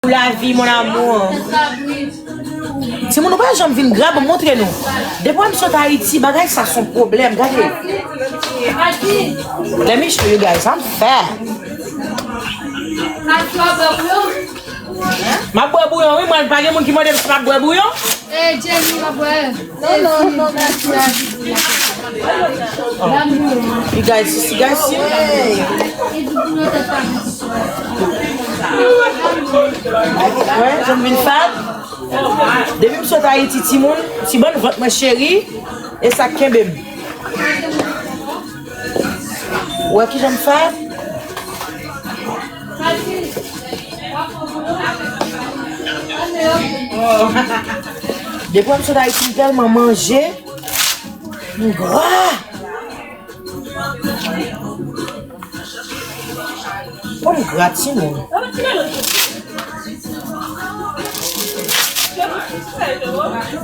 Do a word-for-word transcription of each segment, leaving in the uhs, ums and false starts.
Pou lavi, mon amour. Timoun, nou pa janm vin gra, bon, montre nou. Depi w sot Ayiti, bagay sa se yon pwoblèm, gade. Let me show you guys, I'm fat. M ap bwè bouyon, wi, mwen, pa gen moun ki mande m si m ap bwè bouyon. Eh, Jenny, m ap bwè. Non, non, non, mèsi. You guys, you guys see? Wè, jan m vin fat. Depi m sot Ayiti, timoun, ti bann vant mwen cheri, e sa k kenbe m. Wè kijan m fat. Depi m sot Ayiti, m tèlman manje, m gra. Kòm gra timoun.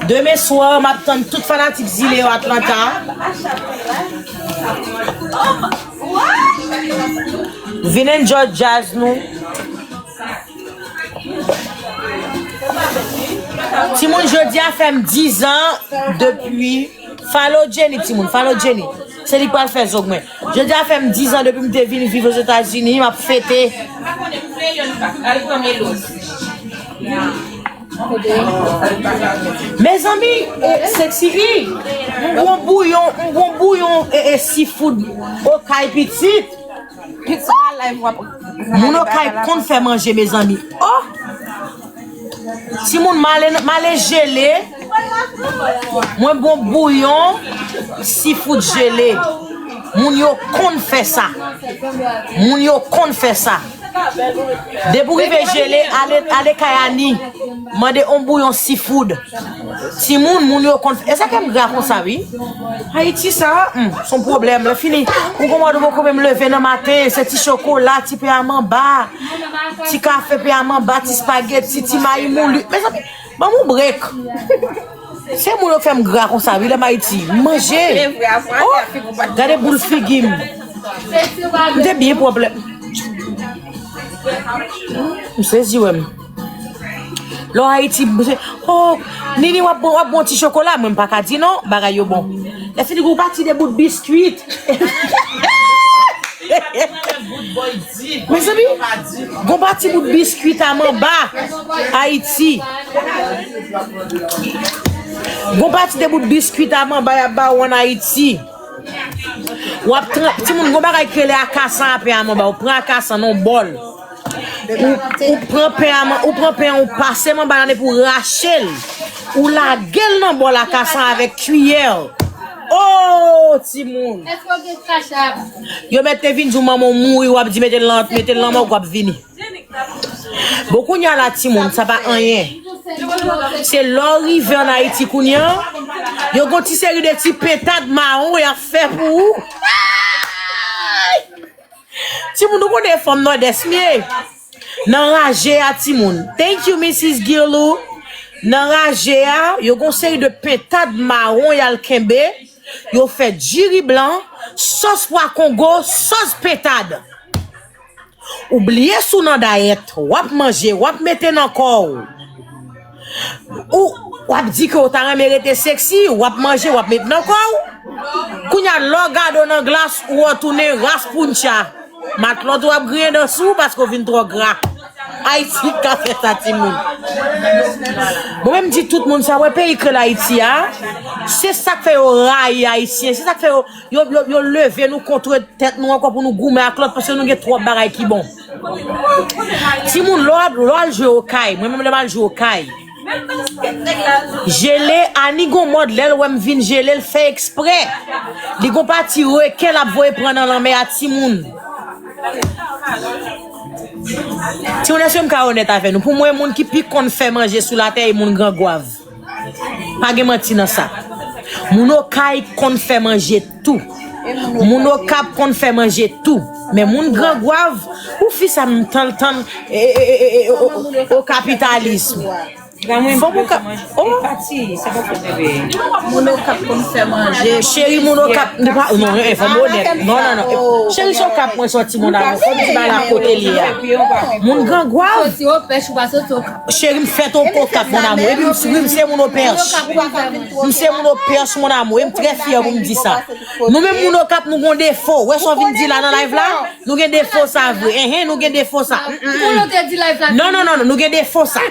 Demen swa, m ap tann tout fanatik Zile yo Atlanta. Vin enjoy jazz nou. Timoun, jodi a fè m diz an depi. Follow Jenny, timoun, follow Jenny. Se li k pral fè zong mwen. Jodi a fè m diz an depi m te vin viv Ozetazini, m ap fete. Mezanmi, eh, Sexy E, m bon bouyon, m bon bouyon, eh, eh, seafood okay pitit. Moun Okay konn fè manje, mezanmi. Oh! Timoun, m ale, m ale Jele. Mwen bon bouyon, seafood Jele. Moun yo konn fè sa. Moun yo konn fè sa. Depi w rive Jele, ale, ale kay Ani. Mande yon bouyon seafood. Timoun, moun yo konn fè. E sa k fè m gra konsa, wi. Ayiti sa, hmm, se yon pwoblèm. Lè fini, ou konprann, ou poko menm leve nan maten, se ti chokola, ti pen a manba, ti kafe pen a manba, ti spageti, ti mayi mouli. Mezanmi, ban m yon break. Se moun yo k fè m gra konsa, wi, lè m Ayiti. M manje. Oh, gade boul figi m. M te byen pwòp lè. M sezi wè m. Lò Ayiti, oh, Nini, w ap bon, w ap bon ti chokola? Mwen, m pa ka di non, bagay yo bon. Lè fini, gon pati de bout biskwit. Mezanmi, gon pati bout biskwit a manba Ayiti. Gon pati de bout biskwit a manba y ap ba w ann Ayiti. W ap tranp, timoun, gon bagay ki rele akasan a pen a manba. Ou pran akasan nan yon bòl. Ou, ou pran pen a man, ou pran pen an, ou pase manba nan epi ou rache l. Ou lage l nan bòl akasan avèk kiyè. Oh, timoun. Èske w gen kachap? Yo mèt te vin di w manman w mouri, w ap di mete l nan, mete l nan mòg, w ap vini. Bon, kounye a la, timoun, sa pa anyen. Se lè w rive ann Ayiti kounye a, yo gon ti seri de ti pentad mawon y ap fè pou ou. Timoun, nou konnen fanm Nòdès m ye. Nan raje a, timoun. Thank you, Missus Guilou. Nan raje a, yo gon seri de pentad mawon y al kenbe. Yo fè diri blan, sòs pwa kongo, sòs pentad. Ou bliye si w nan dayèt, w ap manje, w ap mete nan kò w. Ou, w ap di ke w ta renmen rete seksi, w ap manje, w ap met nan kò w. Kounye a, lè w gade w nan glas, ou retounen ras pouncha. Matlòt ou ap griyen dan sou ou paske w vin twò gra. Ayiti ka fè sa, timoun. Bon, men m di tout moun sa, wè peyi k rele Ayiti a, se sa k fè yo rayi Ayisyen, se sa k fè yo, yo, yo, yo leve nou kontre tèt nou ankò pou nou goumen ak lòt, paske nou gen twòp bagay ki bon. Timoun, lè w ap, lè w al jwe okay, mwen menm lè m al jwe okay, Jele, Ani gon mòd, lè l wè m vin jele, l fè eksprè. Li gon pati reken l ap voye pran nan lanmè a, timoun. Timoun, èske m ka onèt avè nou? Pou mwen, moun ki pi konn fè manje sou latè, e moun Gran Gwav. Pa gen manti nan sa. Moun Okay konn fè manje tou. Moun Okap konn fè manje tou. Men moun Gran Gwav, ou fi sa m tann, tann, e, e, e, e, e, o, o, o kapitalism. Fòk ou ka. Oh. Moun Okap konn fè manje. Cheri, moun Okap. Nou pa, non, eh, fòk m onèt. Non, non, non. Cheri, se Okap mwen sòti, mon amour. Fòk m di bagay la kote li ye a. Moun Grangwav. Soti Opèch ou pa soti Okap. Cheri, m fèt Okap, mon amour. Epi m, m se moun Opèch. M se moun Opèch, mon amour. E m trè fyè pou m di sa. Nou menm moun Okap, nou gon defo. Wè sa w vin di la nan live la? Nou gen defo sa vre. Enhen, nou gen defo sa. Mm, mm, mm. Non, non, non, non, nou gen defo sa.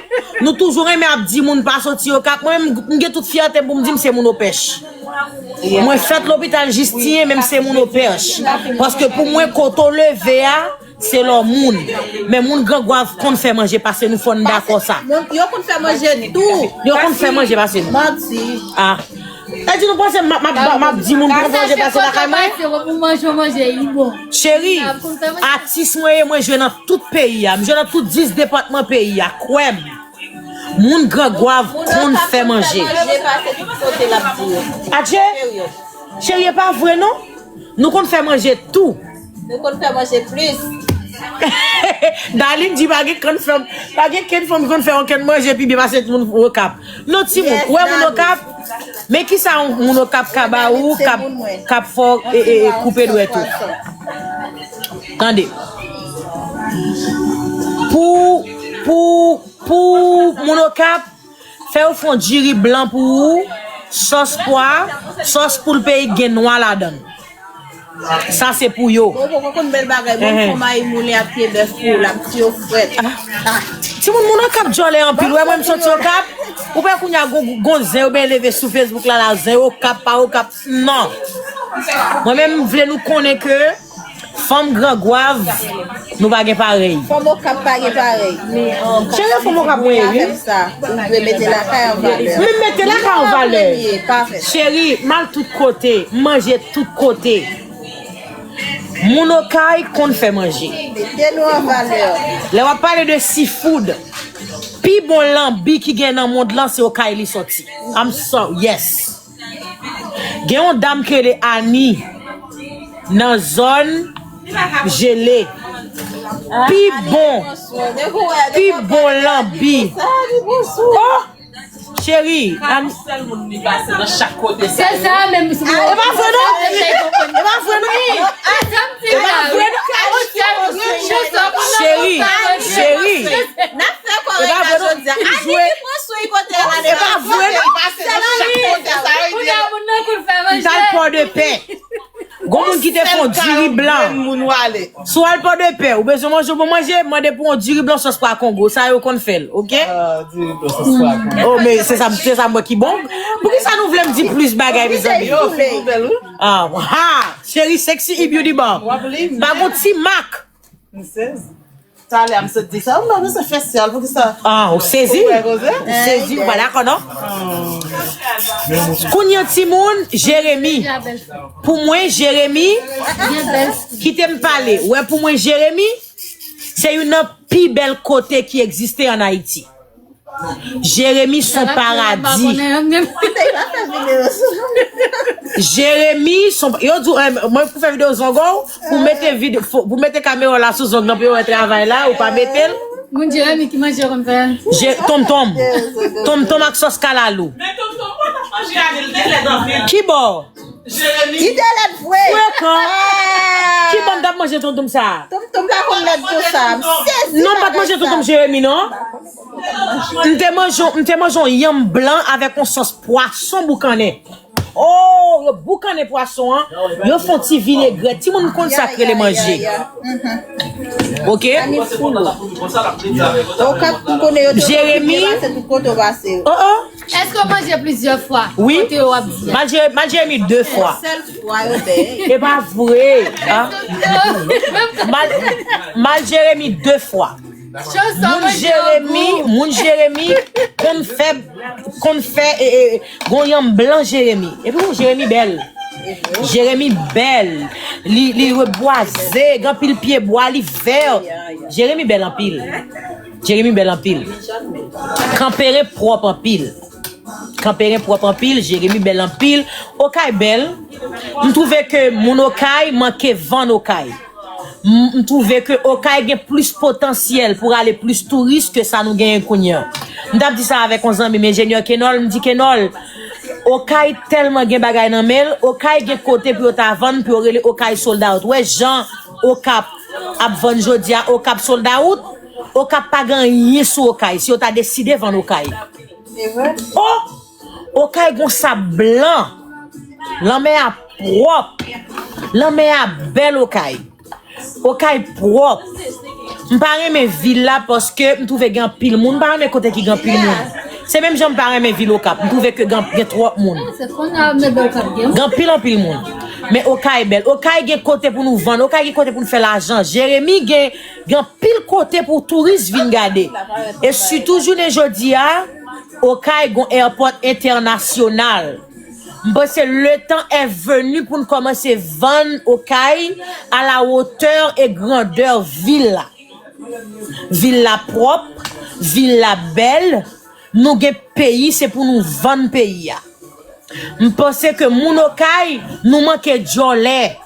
Nou toujou renmen ap di moun pa soti Okap. Mwen menm, m gen tout fyète pou m di m se moun Opèch. Mwen fèt lopital Jistinyen, men m se moun Opèch. Paske pou mwen, kote w leve a, se lò moun. Men moun Grangwav konn fè manje pase nou, fò n dakò sa. Yo konn fè manje tou. Yo konn fè manje pase nou. Manti. Ah. Sa di nou panse m ap, m ap, m ap di moun pou manje pase lakay mwen? Pou manje, manje, li bon. Cheri, atis mwen ye, mwen jwe nan tout peyi a. M jwe nan tout dis depatman peyi a. Kwè m. Moun Grangwav konn fè manje. Adje? Cheri, e pa vre non. Nou konn fè manje tou. Nou konn fè manje plis. Darline di pa gen kenn fanm, pa gen kenn fanm ki konn fè okenn manje pi byen pase moun Okap. Non, timoun, ou wè moun Okap? Men kisa yon moun Okap ka ba ou, k ap, k ap fè w, e, e, e, koupe dwèt ou? Tande. Pou, pou, pou moun Okap, fè yo fè yon diri blan pou ou, sòs pwa, sòs poul peyi k gen nwa ladan l. Sa se pou yo. Bon, poko konn bèl bagay, bon, fò mayi moulen ak pye bèf pou l ap tiyo frèt. Ah. Timoun, moun Okap djòlè anpil. Wè mwen m soti Okap. Ou wè kounye a gon, gon zen yo byen leve sou Facebook la, la zen Okap, pa Okap. Non. Mwen menm m vle nou konnen ke fanm Grangwav, nou pa gen parèy. Fanm Okap pa gen parèy. Cheri, fanm Okap mwen ye, wi. Ou dwe mete lakay an valè. Mwen mete lakay an valè. Cheri, m al tout kote, m manje tout kote. Moun Okay konn fè manje. Mete nou an valè. Lè w ap pale de seafood, pi bon lanbi ki gen nan mond lan, se Okay li sòti. I'm sorry, yes. Gen yon dam ki rele Annie nan zòn Jele. Pi bon, pi bon lanbi. Oh! Cheri, Annie. Se sa menm. E pa vre non. E pa vre non. E pa vre non. Cheri, cheri. N ap fè kòrèk la jodi a. Annie ki pran sou kote a la. E pa vre non. Li pase nan chak kote, sa vle di. M t al Pòdepè. Gon moun ki te fè yon diri blan. Si w al Pòdepè, ou bezwen manje yon bon manje, mande pou yon diri blan sòs pwa Kongo. Sa yo konn fè l, oke? Ah, diri blan sòs pwa Kongo. Oh, men se sa, se sa m wè ki bon. Poukisa nou vle m di plis bagay, mezanmi? Yo, figi w bèl, wi. Ah, ha! Cheri, sexy e beauty bar. Pa gon ti mak. M sezi. Talè a m sot di sa, m pa bezwen fè syal, poukisa? Ah, ou sezi? Ou wè koze? Ou sezi, ou pa dakò, non? Kounye a timoun, Jeremi. Pou mwen, Jeremi, kite m pale. Ou wè, pou mwen, Jeremi, se youn nan pi bèl kote ki egziste ann Ayiti. Jeremi s on paradi. Jeremi s on, yo di w, eh, mwen pou fè videyo zong w, pou mete vide-, pou mete kamera w la sou zong nan pou yo wè travay la, ou pa mete l. Moun Jeremi ki manje yo konn fè. Je-, tonmtonm. Tonmtonm ak sòs kalalou. Men tonmtonm pa t ap manje ale, l te lèd anpil. Kibò? Jeremi. Li te lèd vre. Frekan. Ah. Kibò m t ap manje tonmtonm sa? Tonmtonm pa konn lèd konsa. M sezi. Non, m pa t manje tonmtonm Jeremi, non. M te manje, m te manje yon yanm blan avèk yon sòs pwason boukannen. Oh, yo boukannen pwason an, yo fè yon ti vinegrèt. Timoun konn sa k rele manje. Oke? Jeremi. Oh, oh. Èske w manje plizyè fwa? Wi. Kote yo ap di a? M al Jeremi, m al Jeremi de fwa. Sèl fwa yo bèy. E pa vre. Ah. M al, m al Jeremi de fwa. Moun Jeremi, moun Jeremi konn fè, konn fè, e, e, gon yanm blan Jeremi. Epi wi, Jeremi bèl. Jeremi bèl. Li, li rebwaze, gen anpil pye bwa, li vè. Jeremi bèl anpil. Jeremi bèl anpil. Kanperen pwòp anpil. Kanperen pwòp anpil, Jeremi bèl anpil. Okay bèl. M twouve ke moun Okay manke vann Okay. M, m twouve ke Okay gen plis potansyèl pou rale plis touris ke sa nou genyen kounye a. M t ap di sa avèk yon zanmi m, enjenyè Kenòl, m di Kenòl, Okay tèlman gen bagay nan men l, Okay gen kote pou yo ta vann, pou yo rele Okay sold out. Wè jan Okap ap vann jodi a, Okap sold out, Okap pa gen anyen sou Okay, si yo ta deside vann Okay. O! Okay gon sab blan, lanmè a pwòp, lanmè a bèl Okay. Okay pwòp. M pa renmen vil la paske m twouve gen anpil moun. M pa renmen kote ki gen anpil moun. Se menm jan m pa renmen vil Okap. M twouve ke gen, gen twòp moun. Gen anpil anpil moun. Men Okay bèl. Okay gen kote pou nou vann. Okay gen kote pou nou fè lajan. Jeremi gen, gen anpil kote pou touris vin gade. E sitou jounen jodi a, Okay gon airport entènasyonal. M panse le temps est venu pou n kòmanse vann Okay à la hauteur et grandeur vil la. Vil la pwòp, vil la bèl, nou gen peyi, se pou nou vann peyi a. M panse ke moun Okay, nou manke djòlè.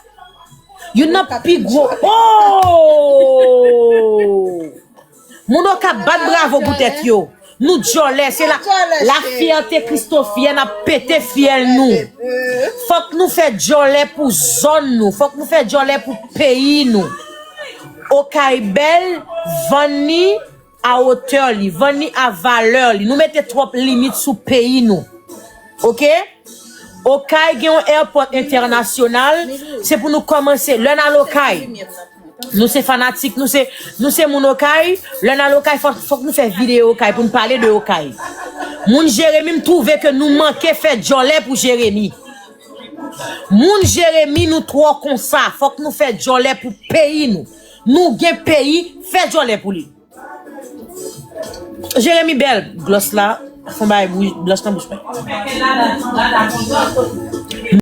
Youn nan pi gwo. Oh! Moun Okap bat bravo pou tèt yo. Nou djòlè, se la, la fierté Christofienne ap pete fyèl nou. Fòk nou fè djòlè pou zòn nou. Fòk nou fè djòlè pou peyi nou. Okay bèl, vann ni a otè li, vann ni a valè li. Nou mete twòp limit sou peyi nou. Oke? Okay gen yon airport entènasyonal, se pou nou kòmanse. Lè n al Okay, nou se fanatik, nou se, nou se moun Okay. Lè n al Okay, fòk, fòk nou fè videyo Okay pou n pale de Okay. Moun Jeremi, m twouve ke nou manke fè djòlè pou Jeremi. Moun Jeremi, nou twò konsa. Fòk nou fè djòlè pou peyi nou. Nou gen peyi, fè djòlè pou li. Jeremi bèl. Glòs la, fon bay bouch, glòs nan bouch mwen.